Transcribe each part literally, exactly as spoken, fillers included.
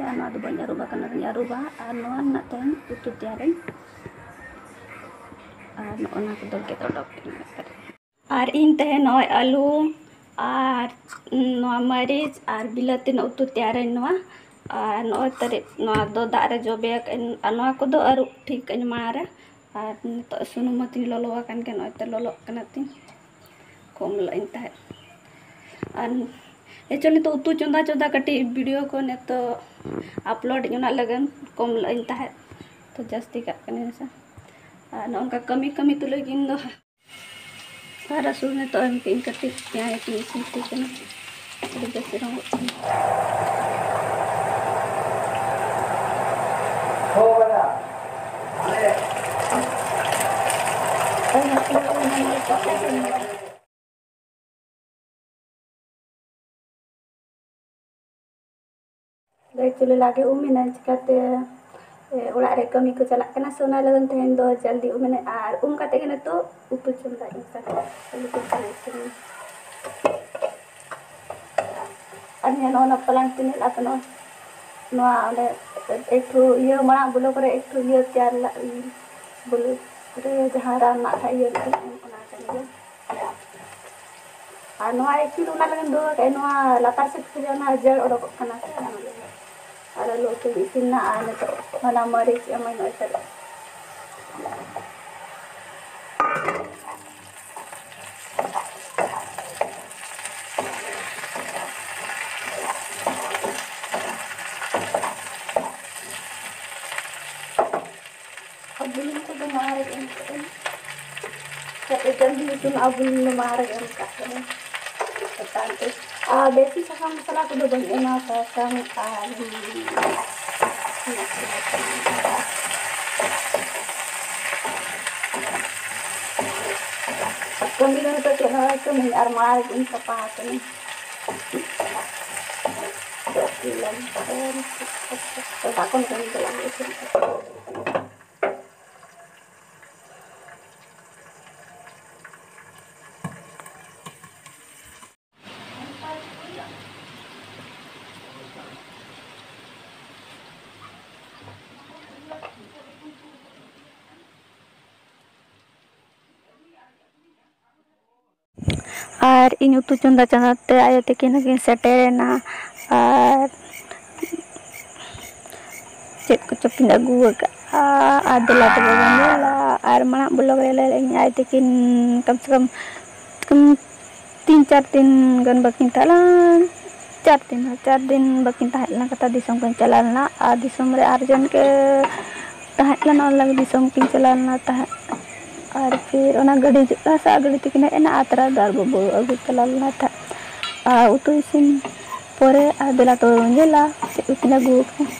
ᱟᱨ ᱱᱚᱣᱟ ᱫᱚ ᱵᱟᱹᱧ ᱟᱹᱨᱩᱵ ᱟᱠᱟᱱᱟ, ᱟᱨᱩᱵᱟ᱾ ᱟᱨ ᱱᱚᱣᱟ ᱨᱮᱱᱟᱜ ᱛᱮᱦᱮᱧ ᱩᱛᱩ ᱛᱮᱭᱟᱨᱟᱹᱧ᱾ ᱟᱨ ᱱᱚᱜᱼᱚ ᱱᱟ ᱠᱚᱫᱚ ᱜᱮᱫ ᱚᱰᱚᱠ ᱠᱟᱛᱮ᱾ ᱟᱨ ᱤᱧ ᱛᱮᱦᱮᱧ ᱱᱚᱜᱼᱚᱭ ᱟᱹᱞᱩ ᱟᱨ ᱱᱚᱣᱟ ᱢᱟᱹᱨᱤᱪ ᱟᱨ ᱵᱤᱞᱟᱹᱛᱤ ᱨᱮᱱᱟᱜ ᱩᱛᱩ ᱛᱮᱭᱟᱨᱟᱹᱧ ᱱᱚᱣᱟ᱾ ᱟᱨ ᱱᱚᱜᱼᱚᱭ ᱛᱟᱹᱨᱤᱡ ᱱᱚᱣᱟ ᱫᱚ ᱫᱟᱜ ᱨᱮ ᱡᱚᱵᱮ ᱟᱠᱟᱫᱟᱹᱧ᱾ ᱟᱨ ᱱᱚᱣᱟ ᱠᱚᱫᱚ ᱟᱹᱨᱩᱵ ᱴᱷᱤᱠ ᱠᱟᱜ ᱟᱹᱧ ᱢᱟᱲᱟᱝ ᱨᱮ᱾ ᱟᱨ ᱱᱤᱛᱚᱜ ᱥᱩᱱᱩᱢ ᱢᱟ ᱛᱤᱧ ᱞᱚᱞᱚ ᱟᱠᱟᱱ ᱜᱮ, ᱱᱚᱜᱼᱚᱭ ᱛᱚ ᱞᱚᱞᱚᱜ ᱠᱟᱱᱟ ᱛᱤᱧ᱾ ᱠᱚᱢ ᱞᱟᱜ ᱤᱧ ᱛᱟᱦᱮᱸᱫ᱾ ᱟᱨ actually ᱱᱤᱛᱚᱜ ᱩᱛᱩ ᱪᱚᱸᱫᱟ ᱪᱚᱸᱫᱟ ᱠᱟᱹᱴᱤᱡ video ᱠᱚ ᱱᱤᱛᱚᱜ upload ᱤᱧ, ᱚᱱᱟ ᱞᱟᱹᱜᱤᱫ ᱠᱚᱢ ᱞᱟᱜ ᱤᱧ ᱛᱟᱦᱮᱸᱫ᱾ ᱛᱚ ᱡᱟᱹᱥᱛᱤ ᱠᱟᱜ ᱠᱟᱹᱱᱟᱹᱧ ᱥᱮ᱾ ᱟᱨ ᱱᱚᱜᱼᱚ ᱱᱚᱝᱠᱟ ᱠᱟᱹᱢᱤ ᱠᱟᱹᱢᱤ ᱛᱩᱞᱩᱡ ᱤᱧ ᱫᱚ ᱟᱨ ᱨᱟᱹᱥᱩᱱ ᱱᱤᱛᱚᱜ ᱮᱢ ᱠᱮᱫ ᱟᱹᱧ ᱠᱟᱹᱴᱤᱡ, ᱯᱮᱸᱭᱟᱡᱽ ᱠᱚᱧ ᱤᱥᱤᱱ ᱴᱷᱤᱠ ᱠᱟᱱᱟ᱾ ᱟᱹᱰᱤ ᱵᱮᱥ ᱨᱚᱝᱜᱚᱜ ᱠᱟᱱᱟ᱾ ᱫᱚ actually ᱞᱟᱜᱮ ᱩᱢ ᱮᱱᱟᱹᱧ, ᱪᱤᱠᱟᱹᱛᱮ, ᱮ, ᱚᱲᱟᱜ ᱨᱮ ᱠᱟᱹᱢᱤ ᱠᱚ ᱪᱟᱞᱟᱜ ᱠᱟᱱᱟ, ᱥᱮ ᱚᱱᱟ ᱞᱟᱹᱜᱤᱫ ᱛᱮᱦᱮᱧ ᱫᱚ ᱡᱚᱞᱫᱤ ᱩᱢ ᱮᱱᱟᱹᱧ᱾ ᱟᱨ ᱩᱢ ᱠᱟᱛᱮ ᱜᱮ ᱱᱤᱛᱚᱜ ᱩᱛᱩ ᱪᱚᱸᱫᱟ ᱤᱧ ᱥᱟᱱᱟ ᱟᱹᱞᱩ ᱠᱚ ᱪᱚᱸᱫᱟ ᱤᱥᱤᱱ᱾ ᱟᱨ ᱧᱮᱞ ᱚᱱᱟ ᱯᱟᱞᱟᱝ ᱛᱤᱱᱟᱹᱜ ᱞᱟᱛᱱᱚ ᱱᱚᱣᱟ ᱚᱸᱰᱮ ᱮᱠᱴᱩ ᱤᱭᱟᱹ ᱢᱟᱲᱟᱝ ᱵᱩᱞᱟᱹ ᱠᱚᱨᱮ ᱮᱠᱴᱩ ᱤᱭᱟᱹ ᱛᱮᱭᱟᱨ ᱞᱟᱜ ᱤᱧ, ᱵᱩᱞᱟᱹ ᱨᱮ ᱡᱟᱦᱟᱸ ᱨᱟᱱ ᱢᱟᱜ ᱠᱷᱟᱡ ᱤᱭᱟᱹ ᱞᱟᱹᱜᱤᱫ ᱚᱱᱟ ᱠᱟᱱ ᱜᱮᱭᱟ᱾ ᱟᱨ ᱱᱚᱣᱟ actually ᱚᱱᱟ ᱞᱟᱹᱜᱤᱫ ᱫᱚ ᱱᱚᱣᱟ ᱞᱟᱛᱟᱨ ᱥᱮᱫ ᱠᱷᱚᱡ ᱚᱱᱟ ᱡᱟᱹᱲ ᱚᱰᱚᱠᱚᱜ ᱠᱟᱱᱟ ᱥᱮ, ᱚᱱᱟ ᱞᱟᱹᱜᱤᱫ᱾ ᱟᱨ ᱟᱹᱞᱩ ᱩᱛᱩ ᱤᱥᱤᱱ ᱮᱱᱟ ᱟᱨ ᱱᱤᱛᱚᱜ ᱚᱱᱟ ᱢᱟᱹᱨᱤᱪ ᱮᱢᱟᱹᱧ ᱱᱚᱜᱼᱚᱭ ᱥᱟᱹᱨᱩ᱾ ᱟᱨ ᱵᱩᱞᱩᱝ ᱠᱚᱫᱚ ᱢᱟᱲᱟᱝ ᱨᱮᱜᱮ ᱮᱢ ᱠᱟᱜ ᱟᱹᱧ᱾ ᱡᱟᱛᱮ ᱡᱚᱞᱫᱤ ᱤᱥᱤᱱᱚᱜᱼᱟ, ᱵᱩᱞᱩᱝ ᱫᱚ ᱢᱟᱲᱟᱝ ᱨᱮᱜᱮ ᱮᱢ ᱠᱟᱜ ᱠᱟᱹᱱᱟᱹᱧ᱾ ᱪᱮᱛᱟᱱ ᱛᱮ᱾ ᱟᱨ ᱵᱮᱥᱤ ᱥᱟᱥᱟᱝ ᱢᱚᱥᱞᱟ ᱠᱚᱫᱚ ᱵᱟᱹᱧ ᱮᱢᱟ, ᱥᱟᱥᱟᱝ ᱟᱨ ᱠᱟᱹᱢᱤ ᱫᱚ ᱱᱤᱛᱚᱜ ᱪᱮᱫ ᱦᱚᱸ ᱵᱟᱭ ᱠᱟᱹᱢᱤ, ᱟᱨ ᱢᱟᱲᱟᱝ ᱨᱮᱜᱮ ᱤᱧ ᱥᱟᱯᱷᱟ ᱟᱠᱟᱱᱟᱹᱧ᱾ ᱫᱟᱜ ᱠᱚᱧ ᱠᱟᱹᱢᱤ ᱪᱟᱞᱟᱜ ᱤᱥᱤᱱ᱾ ᱟᱨ ᱤᱧ ᱩᱛᱩ ᱪᱚᱸᱫᱟ ᱪᱚᱸᱫᱟ ᱛᱮ ᱟᱭᱳ ᱛᱟᱹᱠᱤᱱ ᱦᱚᱸᱠᱤᱱ ᱥᱮᱴᱮᱨᱮᱱᱟ᱾ ᱟᱨ ᱪᱮᱫ ᱠᱚᱪᱚ ᱠᱤᱱ ᱟᱹᱜᱩ ᱟᱠᱟᱫᱼᱟ᱾ ᱟᱨ ᱫᱮᱞᱟ ᱛᱚᱵᱮ ᱵᱚᱱ ᱧᱮᱞᱟ᱾ ᱟᱨ ᱢᱟᱲᱟᱝ ᱵᱞᱚᱜ ᱨᱮ ᱞᱟᱹᱭ ᱞᱮᱫ ᱟᱹᱧ ᱟᱭᱳ ᱛᱟᱹᱠᱤᱱ ᱠᱚᱢ ᱥᱮ ᱠᱚᱢ ᱛᱤᱱ ᱪᱟᱨ ᱫᱤᱱ ᱜᱟᱱ ᱵᱟᱹᱠᱤᱱ ᱛᱟᱦᱮᱸ ᱞᱮᱱᱟ᱾ ᱪᱟᱨ ᱫᱤᱱ, ᱦᱮᱸ, ᱪᱟᱨ ᱫᱤᱱ ᱵᱟᱹᱠᱤᱱ ᱛᱟᱦᱮᱸ ᱞᱮᱱᱟ ᱠᱟᱛᱷᱟ, ᱫᱤᱥᱚᱢ ᱠᱤᱱ ᱪᱟᱞᱟᱣ ᱞᱮᱱᱟ᱾ ᱟᱨ ᱫᱤᱥᱚᱢ ᱨᱮ ᱟᱨ ᱡᱚᱱ ᱠᱮ ᱛᱟᱦᱮᱸ ᱞᱮᱱᱟ, ᱚᱱᱟ ᱞᱟᱹᱜᱤᱫ ᱫᱤᱥᱚᱢ ᱠᱤᱱ ᱪᱟᱞᱟᱣ ᱞᱮᱱᱟ ᱛᱟᱦᱮᱸᱫ᱾ ᱟᱨ ᱯᱷᱤᱨ ᱚᱱᱟ ᱜᱟᱹᱰᱤ ᱦᱤᱡᱩᱜ ᱠᱟᱱᱟ ᱥᱮ, ᱟᱨ ᱜᱟᱹᱰᱤ ᱛᱮᱠᱤᱱ ᱦᱮᱡ ᱮᱱᱟ᱾ ᱟᱨ ᱛᱟᱨᱟ ᱫᱚ ᱟᱨ ᱵᱟᱹᱵᱩ ᱟᱹᱜᱩ ᱪᱟᱞᱟᱣ ᱞᱮᱱᱟ ᱛᱟᱦᱮᱸᱫ᱾ ᱟᱨ ᱩᱛᱩ ᱤᱥᱤᱱ ᱯᱚᱨᱮ ᱟᱨ ᱫᱮᱞᱟ ᱛᱚ ᱧᱮᱞᱟ ᱪᱮᱫ ᱠᱚᱠᱤᱱ ᱟᱹᱜᱩ ᱟᱠᱟᱫᱟ᱾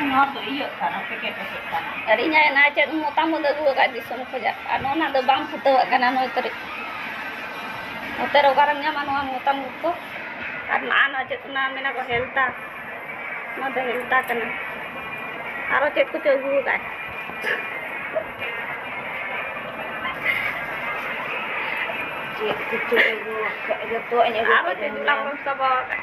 ᱱᱚᱣᱟ ᱫᱚ ᱤᱭᱟᱹᱜ ᱠᱟᱱᱟ, ᱯᱮᱠᱮᱴ ᱯᱮᱠᱮᱴ ᱠᱟᱱᱟ᱾ ᱟᱨ ᱤᱧ ᱟᱭᱳ ᱱᱟ ᱪᱮᱫ ᱢᱚᱛᱟᱢ ᱩᱫ ᱟᱹᱜᱩ ᱟᱠᱟᱫ ᱫᱤᱥᱚᱢ ᱠᱷᱚᱱᱟᱜ, ᱟᱨ ᱱᱚᱣᱟ ᱫᱚ ᱵᱟᱝ ᱯᱷᱩᱴᱟᱹᱣᱟᱜ ᱠᱟᱱᱟ ᱱᱚᱭ ᱛᱟᱹᱨᱤᱠᱷ᱾ ᱱᱚᱛᱮ ᱨᱮ ᱚᱠᱟᱨᱮᱢ ᱧᱟᱢᱟ ᱱᱚᱣᱟ ᱢᱚᱛᱟᱢ ᱩᱫ ᱠᱚ? ᱟᱨ ᱱᱟ ᱱᱟ ᱪᱮᱫ ᱚᱱᱟ ᱢᱮᱱᱟ ᱠᱚ ᱦᱮᱞᱛᱟ, ᱱᱚᱣᱟ ᱫᱚ ᱦᱮᱞᱛᱟ ᱠᱟᱱᱟ᱾ ᱟᱨᱚ ᱪᱮᱫ ᱠᱚᱪᱚ ᱟᱹᱜᱩ ᱟᱠᱟᱫ᱾ ᱪᱮᱫ ᱠᱚᱪᱚ ᱟᱹᱜᱩ ᱟᱠᱟᱫ, ᱡᱚᱛᱚᱣᱟᱜ ᱤᱧ ᱟᱹᱜᱩ ᱟᱨᱚ ᱟᱠᱟᱫ ᱪᱮᱫ ᱛᱟᱦᱮᱱᱟ᱾ ᱪᱚᱞᱟᱝ ᱥᱟᱵᱟᱣ ᱟᱠᱟᱫ᱾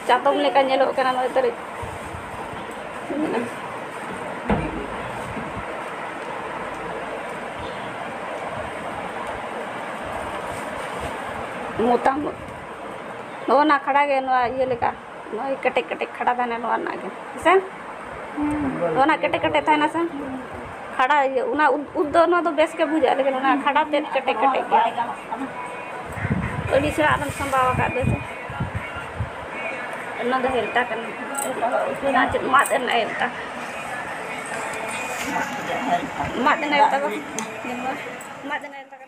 ᱪᱟᱛᱚᱢ ᱞᱮᱠᱟ ᱧᱮᱞᱚᱜ ᱠᱟᱱᱟ ᱱᱚᱭ ᱛᱟᱹᱨᱤᱠᱷ᱾ ᱢᱚᱛᱟᱢ ᱩᱫ᱾ ᱱᱚᱜᱼᱚ ᱱᱟ ᱠᱷᱟᱲᱟ ᱜᱮ ᱱᱚᱣᱟ ᱤᱭᱟᱹ ᱞᱮᱠᱟ᱾ ᱱᱚᱜᱼᱚᱭ ᱠᱮᱴᱮᱡ ᱠᱮᱴᱮᱡ ᱠᱷᱟᱰᱟ ᱛᱟᱦᱮᱱᱟ ᱱᱚᱣᱟ ᱨᱮᱱᱟᱜ ᱜᱮ, ᱦᱮᱸᱥᱮ? ᱱᱚᱣᱟ ᱨᱮᱱᱟᱜ ᱠᱮᱴᱮᱡ ᱠᱮᱴᱮᱡ ᱛᱟᱦᱮᱱᱟ ᱥᱮ? ᱠᱷᱟᱰᱟ ᱤᱭᱟᱹ, ᱚᱱᱟ ᱩᱫ, ᱩᱫ ᱫᱚ ᱱᱚᱣᱟ ᱫᱚ ᱵᱮᱥ ᱜᱮ ᱵᱩᱡᱷᱟᱹᱜᱼᱟ, ᱞᱮᱠᱤᱱ ᱚᱱᱟ ᱠᱷᱟᱰᱟ ᱛᱮᱫ ᱠᱮᱴᱮᱡ ᱠᱮᱴᱮᱡ ᱜᱮ᱾ ᱟᱹᱰᱤ ᱪᱮᱦᱨᱟ ᱟᱨᱮᱢ ᱥᱟᱢᱵᱟᱣ ᱟᱠᱟᱫ ᱫᱚ ᱥᱮ? ᱚᱱᱟ ᱫᱚ ᱦᱮᱞᱛᱟ ᱠᱟᱱᱟ᱾ ᱚᱱᱟ ᱪᱮᱫ ᱢᱟᱫ ᱨᱮᱱᱟᱜ ᱦᱮᱞᱛᱟ᱾ ᱢᱟᱫ ᱨᱮᱱᱟᱜ ᱦᱮᱞᱛᱟ ᱫᱚ, ᱢᱟᱫ ᱨᱮᱱᱟᱜ ᱦᱮᱞᱛᱟ᱾